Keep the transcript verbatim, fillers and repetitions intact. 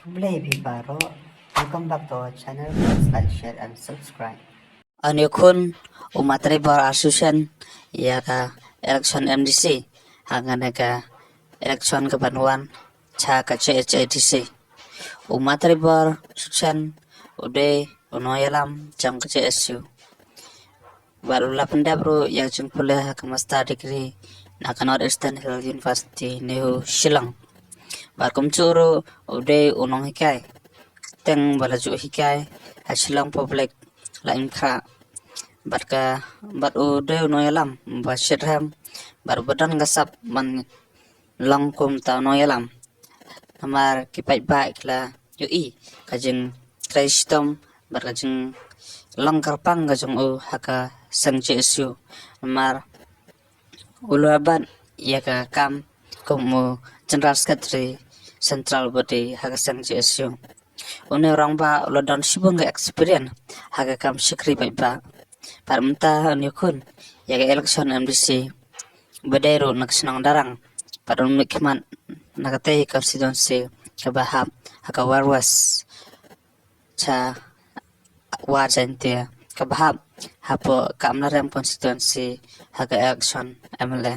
Khublei phi baroh. Welcome back to our channel. Please like, share and subscribe. Une u khun u Matribor Assumption ïa ka election M D C ha kane ka election ka ban wan cha ka J H A D C. U Matribor Assumption u dei u nongïalam jong ka J S U. Bad u la pyndep ruh ïa ka jingpule ha ka master degree na ka North Eastern Hill University, NEHU, Shillong. Bad kumjuh ruh u dei u nonghikai teng ba la ju hikai ha Shillong Public Lainkhra. Bad ka, bad u dei u nongïalam ba shitrhem bad uba don ka sap ban long kum uta u nongïalam. Namar ki paidbah ki la ïohi ka jingtrei shitom bad ka jinglong kyrpang ka jong u ha ka seng J S U. Namar u la bat ïa ka kam kum u General Secretary Central Body ha ka seng J S U. Une u rangbah u la don shibun ka experience ha ka kam shakri paidbah. Bad mynta une u khun ïa ka election M D C ba dei ruh na ka shnong Darrang bad un mihkhmat na katei ka constituency kaba hap ha ka War West cha War Jaintia, kaba hap hapoh ka Amlarem constituency ha ka election M L A.